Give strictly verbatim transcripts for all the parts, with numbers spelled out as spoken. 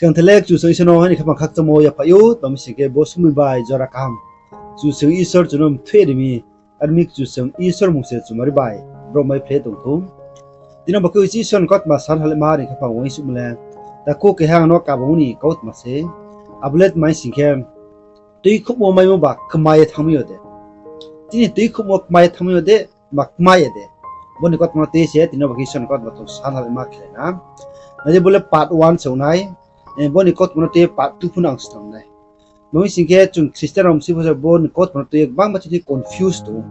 Skang thelek Kchusoyang Isor no aini khaphang khakchangmo yaphaih ou, tma hing khe bo somoi bai jora kaham Kchusoyang Isor chung no mthoih ri mi, are ong mi Kchusoyang Isor mmung se chumari bai brouh mai phlai tong thou. Tini bo khe Isor ni kautma san halaima ni khaphang uaingsouhmo le, takhu keha ang no kabang ni kautma se, abo le tma hing khe, tuikhouhmo maimo ba kmai ye thanngmai yo de? Chini tuikhouhmo kmai ye thanngmai yo de, ba kmai ya de? Bo ni kautma no tui se tini bo khe Isor ni kautma chung san halaima khe na. Nai di, bo le part one se ong nai, bo ni kautma no tui ye part two pho no ang snam nai. Tma hing khe chung Christian rao msi pho se bo ni kautma no tui ye gbangma chini confuse tong ou,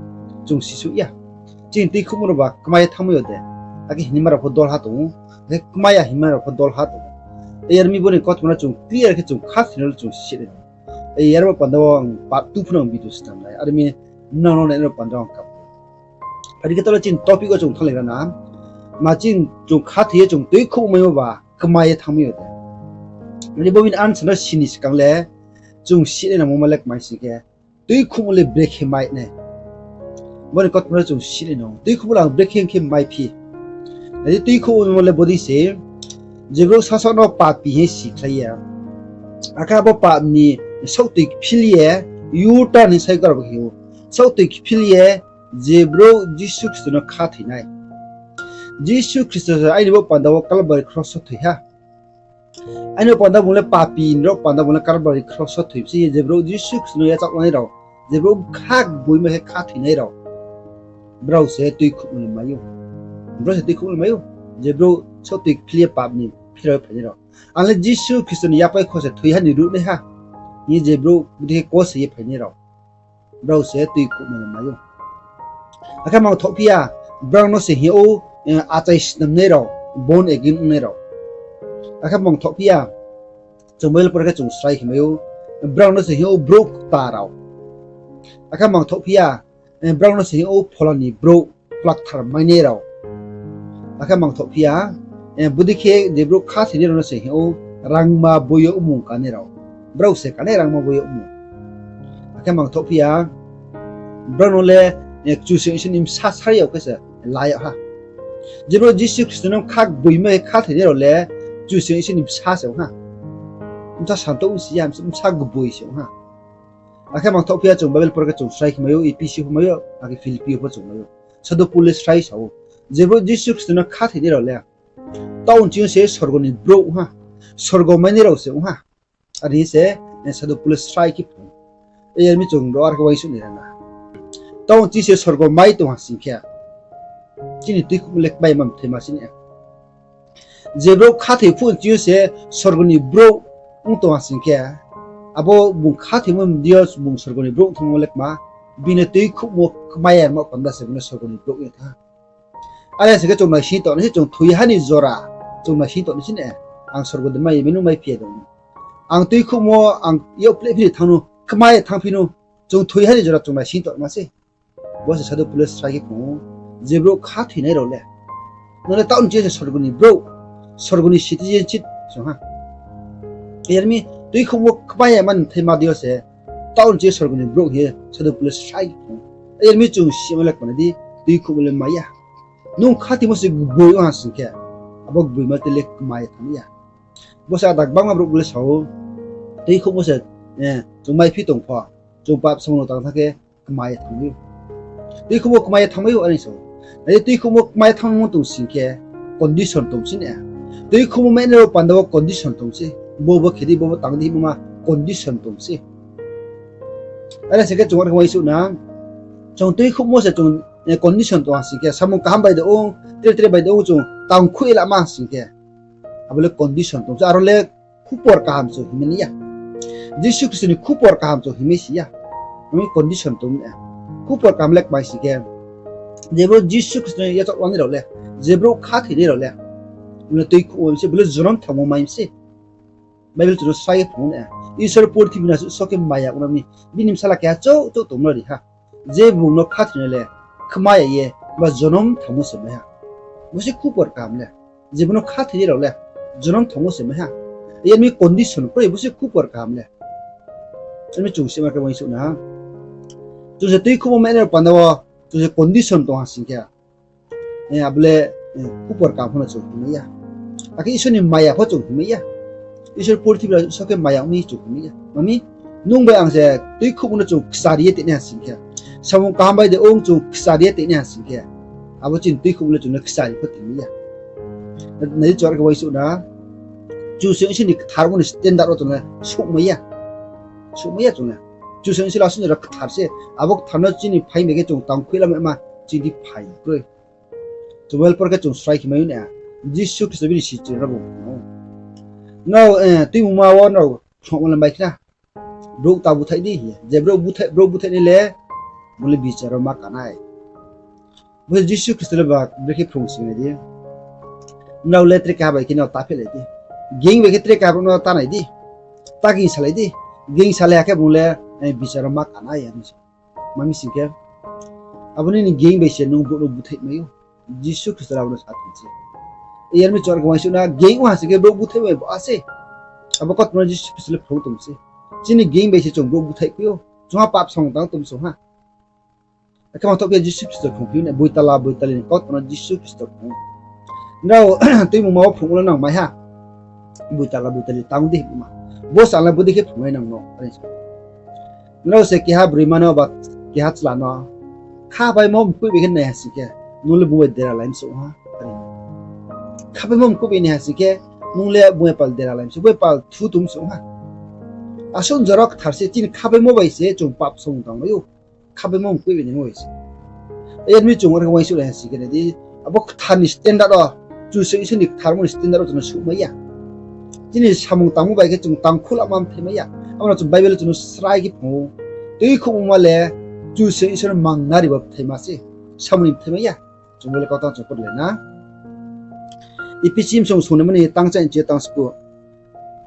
chung sisouh ya. Chini tuikhouhmo rao ba kmai ye thanngmai yo de? Akhe hingnaima rao pho dolha tong ou, akhe kmai ya hingnaima rao pho dolha tong ou. Yar mi bo ni kautma no chung clear khe chung khathoi no le chung si nai. Yar bo panda wo ang part two pho no ang video snam nai, are ong mi nang no nai no panda wo ang kap. Phai di khe taoh le chini topic wo chung thannglai ra na. Ma chini chung khathoi ye chung tuikhouh maimo ba kmai ye thanngmai yo de? Nai di, bo bini answer no si ni skang le chung si nai nangmo ma le kmai sing khe, tuikhouhmo le brekhe mai nai. Bo ni kautma no chung si nai nang, tuikhouhmo le ang brekhe khe maiphi. Nai di, tuikhouhmo le bodei se, je brouh sasaoh no papi hing ye sikhlai ye, akhe abo pap ni saohtoi kphil ye, U-turn hing sai karo bo khe ou, saohtoi kphil ye, je brouh Jisu Khristo no khathoi nai. Jisu Khristo se aini bo panda wo Kalbari kros wo thoi ha. Aini bo panda bung le papi ni rao panda bung le Kalbari kros wo thoi se, je brouh Jisu Khristo no yachaoh nai rao, je brouh kha gboima khe khathoi nai rao, brao se tuikhouhmo le mai ou. Brao se tuikhouhmo le mai ou, je brouh saohtoi kphil ye pap ni phirao ye phainai rao. Ang le Jisu Khristo ni yapai kho se thoi ha ni ruhnai ha hing ye je brouh bodei khe kose ye phainai rao, brao se tuikhouhmo le mai ou. Akhe mangthohphi ya, brao no se hing ou, achai snamnai rao, born again ongnai rao. Akhe mangthohphi ya, chung Bible por khe chung srai khe mai ou, brao no se hing ou brouh kta rao. Akhe mangthohphi ya, brao no se hing ou phola ni brouh, Phola Kthar mainai rao. Akhe mangthohphi ya, bodei khe je brouh khathoinai rao no se hing ou rangma boi yo mmung kanai rao. Brao se kanai rangma boi yo mmung. Akhe mangthohphi ya, brao no le Kchusoyang Isor ni bsa sari yag khe se la yag ha. Je brouh Jisu Khristo no kha gboima khe khathoinai rao le Kchusoyang Isor ni bsa se ong ha. Bsa santouh ong si ya, bsa gboi se ong ha. Akhe mangthohphi ya, chung Bible por khe chung srai khe mai ou, Ephesus pho mai ou, akhe Philippi pho chung mai ou. Sadhu Paul le srai sa ou, je brouh Jisu Khristo no khathoinai rao le taoh ni ching yo se sorgo ni brouh ong ha, sorgo mainai rao se ong ha. Are hing se Sadhu Paul le srai khe phrung. Yar mi chung ro ar khe uaingsouh nai ra na. Taoh ni ching se sorgo mai tong ha sing khe, chini tuikhouhmo le kmai ma mthaima se ni. Je brouh khathoi phuh ni ching yo se sorgo ni brouh ong tong ha sing khe, abo bung khathoimo ni deing yo bung sorgo ni brouh ong thanngmo le kma, bini tuikhouhmo kmai ya rma panda se bung no sorgo ni brouh ong ye thanng ha. Are sing khe chung naising tong nai se, chung thoi ha ni jora chung naising tong nai se ni, ang sorgo de mai ya, bini maiphi ya de. Ang tuikhouhmo ang yagphlehphi ni thanng no, kmai ye thanngphi no, chung thoi ha ni jora chung naising tongma se. Bo se Sadhu Paul le srai khe phrung ou, je brouh khathoinai rao le, nung le taoh ni ching yo se sorgo ni brouh, sorgo ni citizenship se ong ha. Yar mi tuikhouhmo kmai ya mani mthaima deing yo se taoh ni ching yo sorgo ni brouh hing ye Sadhu Paul le srai khe phrung ou. Yar mi chung sima le kma nai di, tuikhouhmo le mai ya. Nung khathoimo se gboi ong ha sing khe, abo gboima te le kmai ye thanng ya. Bo se ada gbangma brouh le sa ou, tuikhouhmo se chung maiphi tong pho, chung pap samung no tang thanng khe kmai ye thanngmai ou. Tuikhouhmo kmai ye thanngmai ou, are sa ou. Nai di, tuikhouhmo kmai ye thanngmo tong sing khe condition tong se ni. Tuikhouhmo mainai rao panda wo condition tong se. Bo bo khe di, bo bo tang di hingmo ma condition tong se. Are sing khe chung ar khe uaingsouh na. Chung tuikhouhmo se chung condition tong ha sing khe, samung kaham bai de ong, tre tre bai de ong, chung tang khui lama sing khe, abo le condition tong se, aro le khupor kaham chung hingmai nai ya. Jisu Khristo ni khupor kaham chung hingmai si ya. Ami condition tong ni. Khupor kaham le kmai sing khe, je brouh Jisu Khristo no yachaoh lanai rao le, je brouh khathoinai rao le, bung le tuikhouhmo mai se, bung le jonom thanngmo mai se. Bible chung no srai ye phrung ou na, Isor purthimbi no asuh so khe maya ong mi, bini bsala keha chouh chouh tongmo ri ha. Je bung no khathoinai le kmai ya ye ba jonom thanngmo se mai ha. Bo se khupor kaham le. Je bung no khathoinai rao le jonom thanngmo se mai ha. Yar mi condition kroi, bo se khupor kaham le. Yar mi chung sima khe uaingsouh na. Chung se tuikhouhmo mainai rao panda wo, chung se condition tong ha sing khe, abo le khupor kaham pho no chung hingmai ya. Akhe Isor ni maya pho chung hingmai ya. Isor purthimbi rao so khe maya ong mi chung hing ya. Mami, nung bai ang se tuikhouhmo no chung kchari ye teinaiha sing khe, samung kaham bai de ong chung kchari ye teinaiha sing khe, abo chini tuikhouhmo le chung le kchari pho tongmai ya. Nai di, chung are khe uaingsouh na, Kchusoyang Isor ni ktharmo ni standard wo chung le souhmai ya. Souhmai ya chung le. Kchusoyang Isor le asuh ni rao kthar se, abo kthar no chini phaing bai khe chung tangkhui lama ma chini phai kroi. Chung Bible por khe chung srai khe mai ou na, Jisu Khristo bini sichu rao bung no, nrao, eh, tuimungma wo nrao khlongmo le mai khna, brouh ta búthaih di hing ye. Je brouh búthaih, brouh búthaih nai le, bung le bichar wo ma ka nai. Bo se Jisu Khristo le ba brekhe phrung sing nai di. Nrao le tre keha bai khe nrao ta phehlai di. Ging bai khe tre keha brouh no ta nai di. Ta ging salai di. Ging salai ha khe bung le, eh, bichar wo ma ka nai ya hing se. Mami sing khe, abo nini ging bai se nung brouh no búthaih mai ou. Jisu Khristo le abo no sa tong se. Yar mi chung are khe uaingsouh na, ging ong ha sing khe brouh búthaih mai bo a se. Abo kautma no Jisu Khristo le phrung tong se. Chini ging bai se chung brouh búthaih phi ou. Chungha pap samung tang tong se ha. Akhe mangthoh phi ya Jisu Khristo phrung phi ou na, boitala boitali ni kautma no Jisu Khristo phrung ou. Nrao tuimungma wo phrungmo le nang mai ha. Boitala boitali tang di hingma. Bo sa le bodei khe phrungnai nang no, are sa. Nrao se keha broima no ba keha chla no khapaimo mkoih bai khe nai ha sing khe, nung le bung bai dera lai mi se ong ha, are. Khapaimo mkoih bai nai ha sing khe, nung le bung bai pal dera lai mi se, bung bai pal thu tong mi se ong ha. Asuh jora kthar se chini khapaimo bai se chung pap samung tang mai ou. Khapaimo mkoih bai naimo bai se. Yar mi chung are khe uaingsouh lai ha sing khe nai di, abo kthar ni standard wo, Kchusoyang Isor ni ktharmo ni standard wo chung no souhmai ya. Chini samung tangmo bai khe chung tangkhouh lama mthai mai ya. Abo no chung Bible wo chung no srai khe phrung ou. Tuikhouhmo ma le Kchusoyang Isor mangnari bo bthaima se, samung ni bthai mai ya. Chung Bible kautang chung pore lai na. Ephesi bsong songnaima ni tang chaih ni chi tang sku.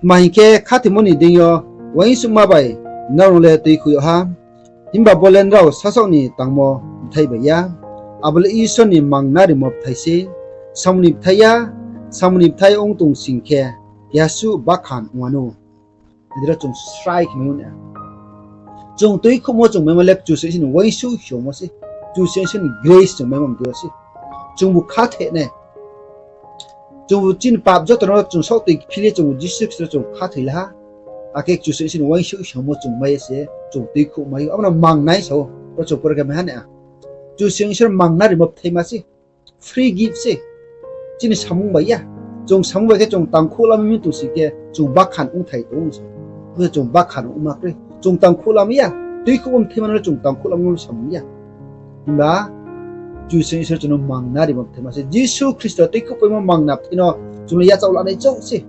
Tma hing khe, khathoimo ni deing yo uaingsouhma bai nrao no le tuikhouh yag ha. Himba bo le nrao sasaoh ni tangmo bthai bai ya, abo le Isor ni mangnarimo bthai sei. Samung ni bthai ya, samung ni bthai ong tong sing khe, keha suh bakhan ong wanou. Nai di ro chung srai khe mai ou na. Chung tuikhouhmo chung maimo le Kchusoyang Isor ni uaingsouh hingmo se, Kchusoyang Isor ni grace chung maimo mdei yo se. Chungbu khathoi nai. Chungbu chini pap joto no chung saohtoi phil ye chungbu Jisu Khristo chung khathoi la ha. Akhe Kchusoyang Isor ni uaingsouh hingmo chung mai ye se, chung tuikhouh mai ou. Abo no mangnai sa ou, ro chung pore khe mai ha na. Kchusoyang Isor mangnarimo bthaima se, free gift se. Chini samung bai ya. Chung samung bai khe chung tangkhouh lama mi tong sing khe chung bakhan ongthai tong se. Bo se chung bakhan ongma kroi. Chung tangkhouh lama ya. Tuikhouhmo bthaima no le chung tangkhouh lama samung ya. Himba Kchusoyang Isor chung no mangnarimo bthaima se. Jisu Khristo tuikhouhpaimo mangna bthai no chung le yachaoh lanai chouh se.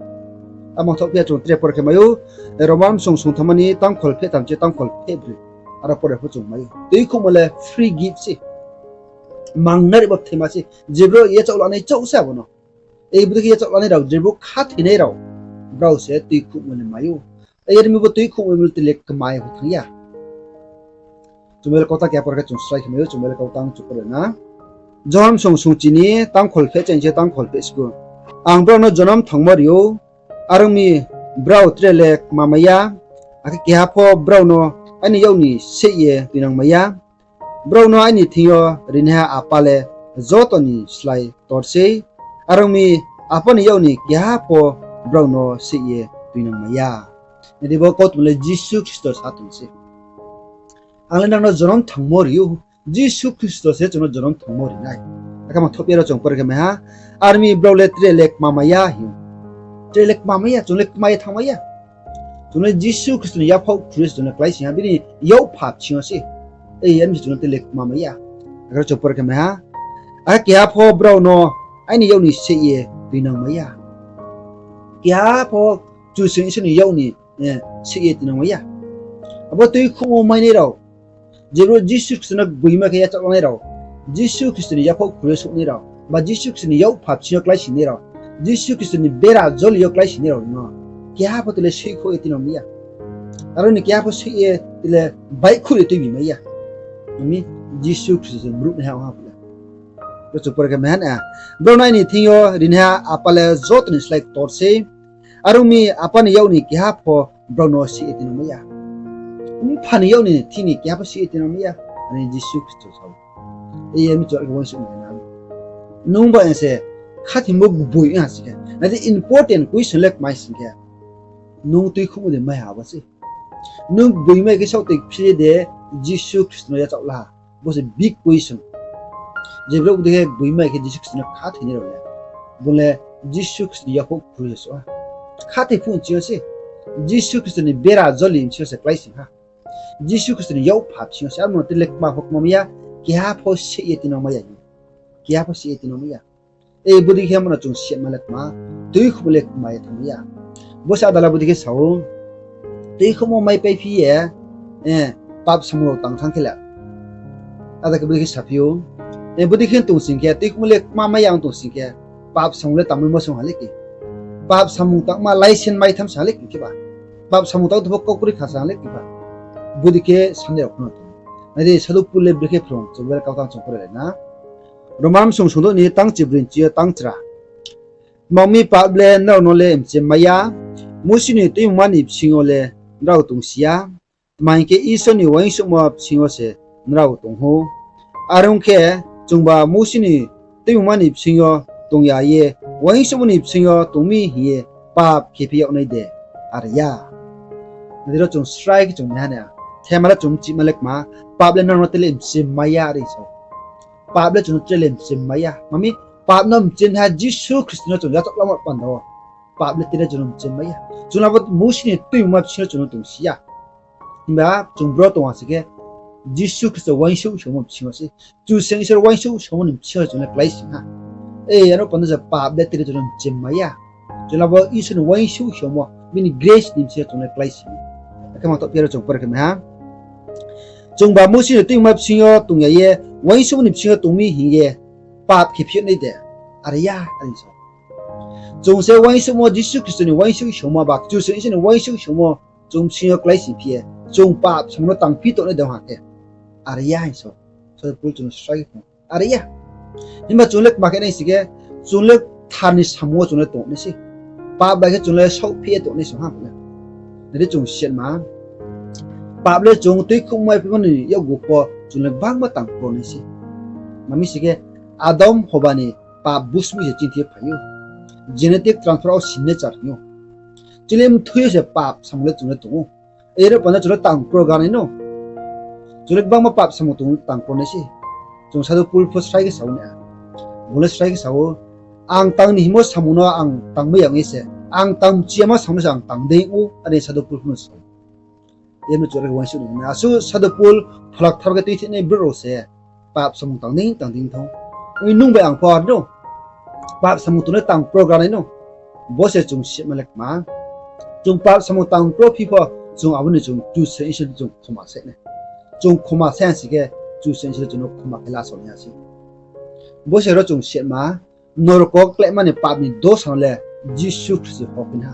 Amang thoh phi ya chung tre pore khe mai ou. Roman bsong songthamma ni tangkhol pheh tham chi tangkhol pheh broi. Aro pore pho chung mai ou. Tuikhouhmo le free gift se. Mangnarimo bthaima se. Je brouh yachaoh lanai chouh se abo no. Ei bodei khe yachaoh lanai rao, je brouh khathoinai rao, brao se tuikhouhmo le mai ou. Yar mi bo tuikhouhmo le tile kmai pho thanng ya. Chung Bible kautang keha pore khe chung srai khe mai ou, chung Bible kautang chung pore na. Johon bsong songchi ni tangkhol pheh chaih ni chi tangkhol pheh sku. Ang brao no jonom thangmo ri ou, are ong mi brao tre le kmamai ya, akhe keha pho brao no aini yak ni seih ye tuinangmai ya. Brao no aini thing yo rinaiha Apa le joto ni slái ktor sei, are ong mi Apa ni yak ni keha pho brao no seih ye tuinangmai ya. Nai di, bo kautma le Jisu Khristo sa tong se. Ang le nang no jonom thangmo ri ou. Jisu Khristo se chung no jonom thangmo ri nai. Akhe mangthoh phi ya ro chung pore khe mai ha. Are ong mi brao le tre le kmamai ya hing ou. Tre le kmamai ya, chung le kmai ye thanngmai ya. Chung le Jisu Khristo ni yaphaoh khrui ye se chung no kláising ha, bini yak pha bsing yo se. Ei, yar mi se chung no tre le kmamai ya. Akhe ro chung pore khe mai ha. Akhe keha pho brao no aini yak ni seih ye tuinangmai ya. Keha pho Kchusoyang Isor ni yak ni, eh, seih ye tuinangmai ya. Abo tuikhouhmo mainai rao, je brouh Jisu Khristo no gboima khe yachaoh lanai rao, Jisu Khristo ni yaphaoh khrui yo souhnai rao, ba Jisu Khristo ni yak pha bsing yo kláisingnai rao, Jisu Khristo ni bera joli yo kláisingnai rao no keha pho tile soihkhouh ye tuinangmai ya. Aro ni keha pho soih ye tile baihkhouh ye tuibi mai ya. Ami Jisu Khristo se mruhnaiha ong ha phi ya. Ro chung pore khe mai ha na. Brao no aini thing yo rinaiha Apa le joto ni slái ktor sei. Are ong mi Apa ni yak ni keha pho brao no seih ye tuinangmai ya. Mpha ni yak ni thing ni keha pho seih ye tuinangmai ya. Ani Jisu Khristo sa ou. Ei, yar mi chung are khe uaingsouh nai na. Nung ba ang se khathoimo gboi ong ha sing khe, nai di, important question le kmai sing khe, Nung tuikhouhmo de mai ha abo se. Nung gboimai khe saohtoi phile de Jisu Khristo no yachaoh la ha. Bo se big question. Je brouh bodei khe gboimai khe Jisu Khristo no khathoinai rao le, bung le Jisu Khristo ni yakhouh kphu ye souh ha. Khathoi phuh nching yo se, Jisu Khristo ni bera joli nching yo se kláising ha. Jisu Khristo ni yakpha bsing yo se, abo no tre le kma pho kma mai ya, keha pho seh ye tinang mai ya. Keha pho seh ye tinang mai ya. E, bodei khe mano chung sehma le kma, tuikhouhmo le kma ye thanng mai ya. Bo se adala bodei khe sa ou, tuikhouhmo maipaiphi ye, pap samung rao tang thanng khe le. Ada khe bodei khe saphi ou, bodei khe tong sing khe, tuikhouhmo le kma mai ya ong tong sing khe, pap samung le tangmaimo song ha le ke. Pap samung tangma license maitham sa ha le ke kheba. Pap samung tang tongpho kau kroi kha sa ha le keba. Bodei khe sanai rao pho no tong. Nai di, Sadhu Pol le brekhe phrung, chung bel kautang chung pore lai na. Roman song songdouh ni tang chibroi nching yo tang chra. Tma ong mi, pap le nrao no le mchem mai ya. Mousi ni Tuimungma ni bsing yo le nrao tongsi ya. Tma hing khe, Isor ni uaingsouhmo bsing yo se nrao tong ou. Are ong khe, chungba Mousi ni Tuimungma ni bsing yo tong ya ye uaingsouhmo ni bsing yo tong mi hing ye pap khe phi yag nai de? Are ya. Nai di, ro chung srai khe chung nai ha na. Thema le chung mchima le kma, pap le nrao no tre le mchem mai ya are sa ou. Pap le chung no tre le mchem mai ya. Tma ong mi, pap no mchem ha Jisu Khristo no chung yachaoh lamo panda wo. Pap le tre chung no mchem mai ya. Chung le abo Mousi ni Tuimungma bsing yo chung no tongsi ya. Himba chung bro tong ha sing khe, Jisu Khristo uaingsouh somo bsing yo se, Kchusoyang Isor uaingsouh somo ni bsing yo chung le kláising ha. E, aro panda se pap le tre chung no mchem mai ya. Chung le abo Isor ni uaingsouh somo, bini grace ni bsing yo chung le kláising. Akhe mangthoh phi aro chung pore khe mai ha. Chungba Mousi ni Tuimungma bsing yo tong ya ye uaingsouhmo ni bsing yo tong mi hing ye pap khe phi yag nai de? Are ya, are sa ou. Chung se uaingsouhmo, Jisu Khristo ni uaingsouh somo ba Kchusoyang Isor ni uaingsouh somo chung bsing yo kláising phi ye, chung pap samung no tangphi tongnai de ong ha khe? Are ya hing sa ou. Sadhu Pol chung no srai khe phrung, are ya. Himba chung le kma khe nai sing khe, chung le kthar ni samung wo chung le tong nai se. Pap bai khe chung le saohphi ye tong nai se ha le. Nai di chung sehma, pap le chung tuikhouhmo maipaimo ni yakgu pho chung le gbangma tang kro nai se. Tma mi sing khe, Adam Hoba ni pap busmoi se chini thing yo phai ou. Genetic transfer wo signature hing ou. Chini mthoi yo se pap samung le chung le tong ou. Aro panda chung le tang kro ga nai no. Chung le gbangma pap samung tong, tang kro nai se. Chung Sadhu Pol pho srai khe sa ou na. Bung le srai khe sa ou, ang tang ni hingmo samung no ang tangmai ya ong ye se, ang tang mchiyama samung no se ang tang dei ou, are Sadhu Pol pho no sa ou. Aro chung le uaingsouh nai na. Asuh Sadhu Pol Phola Kthar khe tuithinai brouh rao se pap samung tang dei, tang dei thang. Oi, nung bai ang pho aro no pap samung tong le tang kro ga nai no. Bo se chung sehma le kma. Chung pap samung tang kro phi pho, chung abo ni chung Kchusoyang Isor chung khoma sai nai. Chung khoma sai ya sing khe, Kchusoyang Isor chung no khoma khe lasao nai ya se. Bo se ro chung sehma, norok wo kláima ni pap ni dosa no le Jisu Khristo ho phi ha.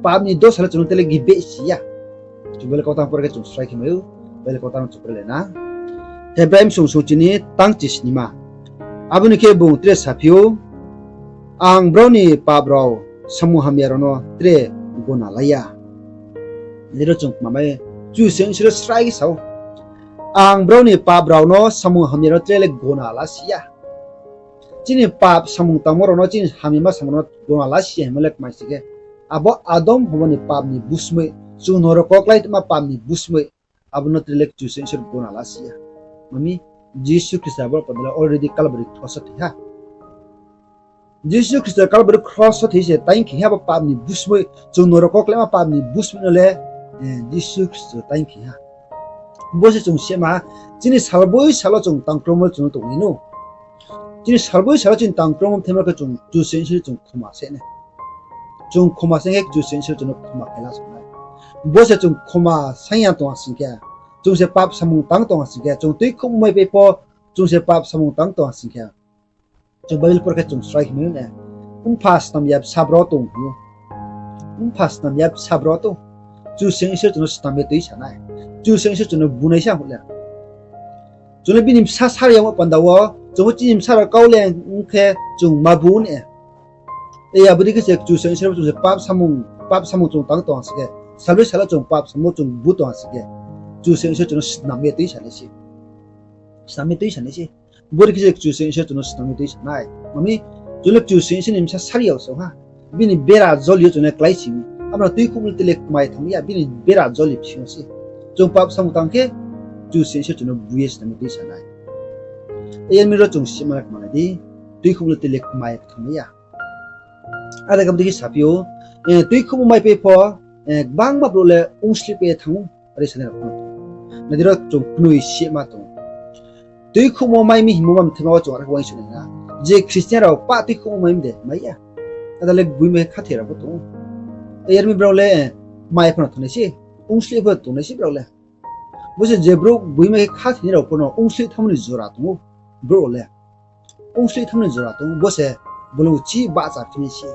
Pap ni dosa le chung no tre le gibehsi ya. Chung Bible kautang pore khe chung srai khe mai ou, Bible kautang chung pore lai na. Hebrai bsung sung chini tang chisnima. Abo ni khe bung tre saphi ou, ang brao ni pap rao samung hamya rao no tre gona la ya. Nai di, ro chung kma mai, Kchusoyang Isor srai khe sa ou, ang brao ni pap rao no samung hamya rao tre le gona la si ya. Chini pap samung tangmo rao no, chini hamyama samung rao no gona la si ya hingmo le kma sing khe, abo Adam Hoba ni pap ni busmoi, chung norok wo kláitongma pap ni busmoi, abo no tre le Kchusoyang Isor gona la si ya. Tma mi, Jisu Khristo abo panda le already Calvary kros wo thoi ha. Jisu Khristo Calvary kros wo thoi se taing khe ha abo pap ni busmoi, chung norok wo kláima pap ni busmoi no le, eh, Jisu Khristo taing khe ha. Bo se chung sehma, chini salboi sal wo chung tang kromo chung no tong nai no. Chini salboi sal wo chini tang kromo thema khe chung Kchusoyang Isor chung khoma sai nai. Chung khoma sai khe Kchusoyang Isor chung no khoma khe lasao nai. Bo se chung khoma sai ya tong ha sing khe, chung se pap samung tang tong ha sing khe, chung tuikhouhmo maipai pho, chung se pap samung tang tong ha sing khe, chung Bible pore khe chung srai khe mai ou na. Mpha snam ya bsa bro tong hing ou. Mpha snam ya bsa bro tong. Kchusoyang Isor chung no snam ye tuisa nai. Kchusoyang Isor chung no bunai sa houh le. Chung le bini bsa sari yamo panda wo, chung pho chini bsa rao kau le ong khe chung ma bu ne. E, abo dei khe se Kchusoyang Isor chung se pap samung, pap samung chung tang tong ha sing khe, salboi sal wo chung pap samung chung bu tong ha sing khe, Kchusoyang Isor chung no snam ye tuisa nai se. Snam ye tuisa nai se. Bo dei khe se Kchusoyang Isor chung no snam ye tuisa nai. Tma mi, chung le Kchusoyang Isor ni bsa sari yag se ha. Bini bera joli yo chung le kláising mi. Abo no tuikhouhmo le tele kmai ye thanng ya, bini bera joli bsing yo se. Chung pap samung tang khe, Kchusoyang Isor chung no bui ye snam ye tuisa nai. Yar mi ro chung sima le kmanai di, tuikhouhmo le tele kmai ye thanng ya. Are khe abo dei khe saphi ou, tuikhouhmo maipai pho, gbangma brouh le ongslehpai ye thanng ou, are sanai rao pho no tong ou. Nai di ro chung knoi sima tong ou. Tuikhouhmo mai mi hingmo ma mthaima wo chung are khe uaingsouh nai na. Je Christian rao pah tuikhouhmo mai mi de, mai ya. Ada le gboima khe khathoi rao pho tong ou. Yar mi brao le, mai pho no tongnai se, ongsleh pho tongnai se brao le. Bo se je brouh gboima khe khathoinai rao pho no ongsleh thanngmo ni jora tong ou, brouh rao le. Ongsleh thanngmo ni jora tong ou, bo se bung le uchih bahchaphinai se.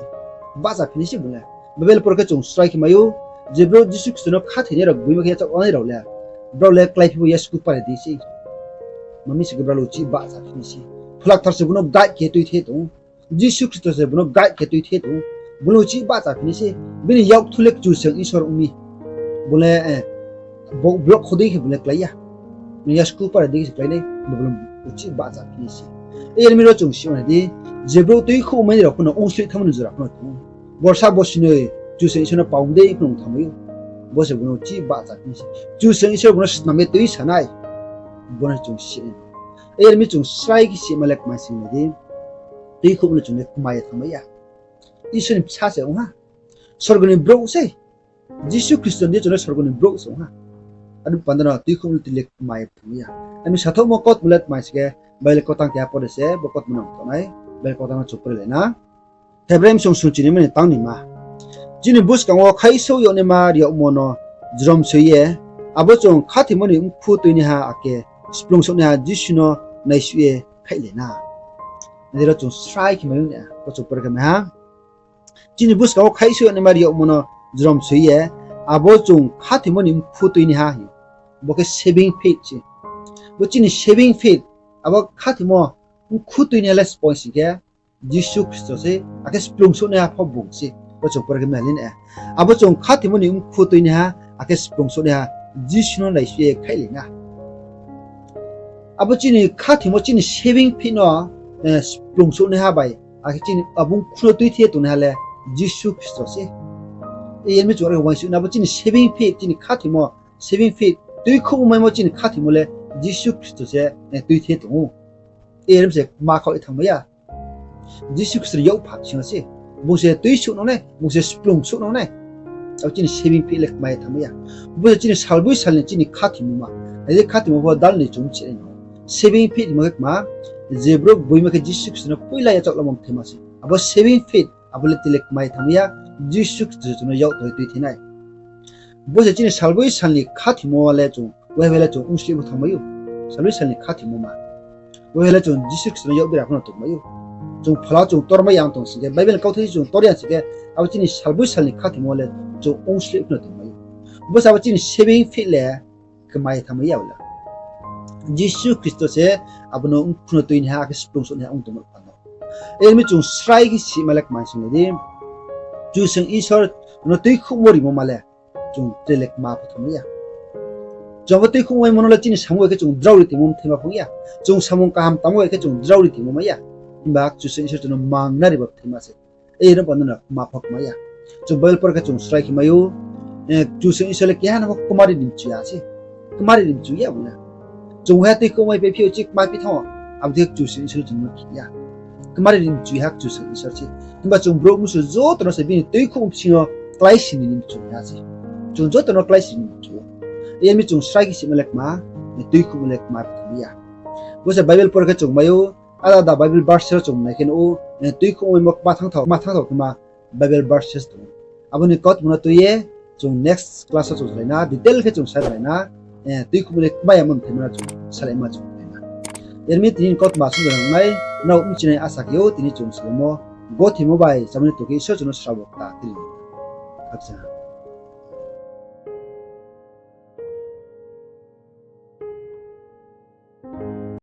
Bahchaphinai se bung le. Bible por khe chung srai khe mai ou, je brouh Jisu Khristo no khathoinai rao, gboima khe yachaoh lanai rao le, brao le kláiphi bo yasku pare di se. Ma mi sing khe brao le uchih bahchaphinai se. Phola Kthar se bung no guide khe tuithe tong ou. Jisu Khristo se bung no guide khe tuithe tong ou. Bung le uchih bahchaphinai se. Bini yakthu le Kchusoyang Isor ong mi. Bung le, bo block kho dei khe bung le klái ya. Yasku pare dei khe se kláinai, bo bung le uchih bahchaphinai se. Yar mi ro chung sima nai di, je brouh tuikhouhmo mai ni rao pho no ongsleh thanngmo ni jora pho no tong ou. Borsa bosi noi Kchusoyang Isor no pao dei pho no ong thanngmai ou. Bo se bung no uchih bahchaphinai se. Kchusoyang Isor bung no snam ye tuisa nai. Bo no chung si nai. Yar mi chung srai khe sima le kmai sing nai di. Tuikhouhmo le chung le kmai ye thanngmai ya. Isor ni bsa se ong ha. Sorgo ni brouh se. Jisu Khristo ni chung le sorgo ni brouh se ong ha. Abo panda no tuikhouhmo le tele kmai ye thanng ya. Ami sathouhmo kautma le tma sing khe, Bible kautang keha pore se bo kautma no tong nai. Bible kautang no chung pore lai na. Hebrai bsong sungchinima ni tang ni ma. Chini buskang wo khaisouh yagnaima ri yagmo no jromsoi ye, abo chung khathoimo ni mkhu tuinaiha akhe splungsouhnaiha Jisu no naisuh ye khaihlai na. Nai di ro chung srai khe mai ou na, bo chung pore khe mai ha. Chini buskang wo khaisouh yagnaima ri yagmo no jromsoi ye, abo chung khathoimo ni mkhu tuinaiha hing. Bo khe saving faith se. Bo chini saving faith, abo khathoimo mkhu tuinaiha le sbo sing khe, Jisu Khristo se, akhe splungsouhnaiha pho bung se, bo chung pore khe mai lai na. Abo chung khathoimo ni mkhu tuinaiha, akhe splungsouhnaiha, Jisu no naisuh ye khaihlai na. Abo chini khathoimo chini saving faith no, splungsouhnaiha bai, akhe chini abo mkhu no tuithe tongnaiha le Jisu Khristo se. Yar mi chung are uaingsouh na, abo chini saving faith, chini khathoimo, saving faith, tuikhouhmo maimo chini khathoimo le Jisu Khristo se, tuithe tong ou. Yar mi se kma khaoh ye thanngmai ya. Jisu Khristo ni yakpha bsing yo se. Bung se tuisouh nang nai, bung se splungsouh nang nai. Abo chini saving faith le kmai ye thanngmai ya. Bo se chini salboi sal ni chini khathoimo ma. Nai di khathoimo pho dal ni chung mchi nai no. Saving faith hingmo khe kma, je brouh gboima khe Jisu Khristo no poila yachaoh lamo mthaima se. Abo saving faith, abo le tele kmai ye thanngmai ya, Jisu Khristo chung no yak toi tuithe nai. Bo se chini salboi sal ni khathoimo le chung, waiha le chung ongsleh pho thanngmai ou. Salboi sal ni khathoimo ma. Waiha le chung Jisu Khristo no yak bera pho no tongmai ou. Chung phola chung tormai ya tong sing khe, Bible ni kauthai chung tor ya sing khe, abo chini salboi sal ni khathoimo le chung ongsleh pho no tongmai ou. Bo se abo chini saving faith le kmai ye thanngmai ya le. Jisu Khristo se abo no mkhu no tuinaiha, akhe splungsouhnaiha ong tongmo panda. Yar mi chung srai khe sima le kmai sing nai di. Kchusoyang Isor no tuikhouhmo rimo ma le chung tre le kma pho thanngmai ya. Chung abo tuikhouhmo maimo no le chini samung bai khe chung drao ri tongmo mthaima phung ya. Chung samung kaham tangmo bai khe chung drao ri tongmo mai ya. Himba Kchusoyang Isor chung no mangna ri ba mthaima se. Yar mi panda no kma pho kmai ya. Chung Bible por khe chung srai khe mai ou, Kchusoyang Isor le keha no pho kmari ni mchu ya se. Kmari ni mchu ya bung le. Chung ha tuikhouhmo maipai phi ou, chini kmai phi thanng ou, abo dei khe Kchusoyang Isor chung no khe ya. Kmari ni mchu ha Kchusoyang Isor se. Himba chung brouh mnusu joto no se bini tuikhouhmo bsing yo kláisi ni mchu ha se. Chung joto no kláisi ni mchu ou. Yar mi chung srai khe sima le kma, tuikhouhmo le kma pho thanngmai ya. Bo se Bible por khe chung mai ou, ada ada Bible verse wo chung nai khe nuh ou, tuikhouhmo maimo kma thanngthao, kma thanngthao khe ma Bible verses tong ou. Abo ni kautma no tui ye, chung next class wo chung salai na, detail khe chung salai na, tuikhouhmo le kma ya mo mthaima no chung salaima chung nai na. Yar mi tini ni kautma sung nai, nrao mchinai asa khe ou, tini chung salaimo, gothoimo bai, chamani tong khe Isor chung no srabo kta tini. Khakchang ha.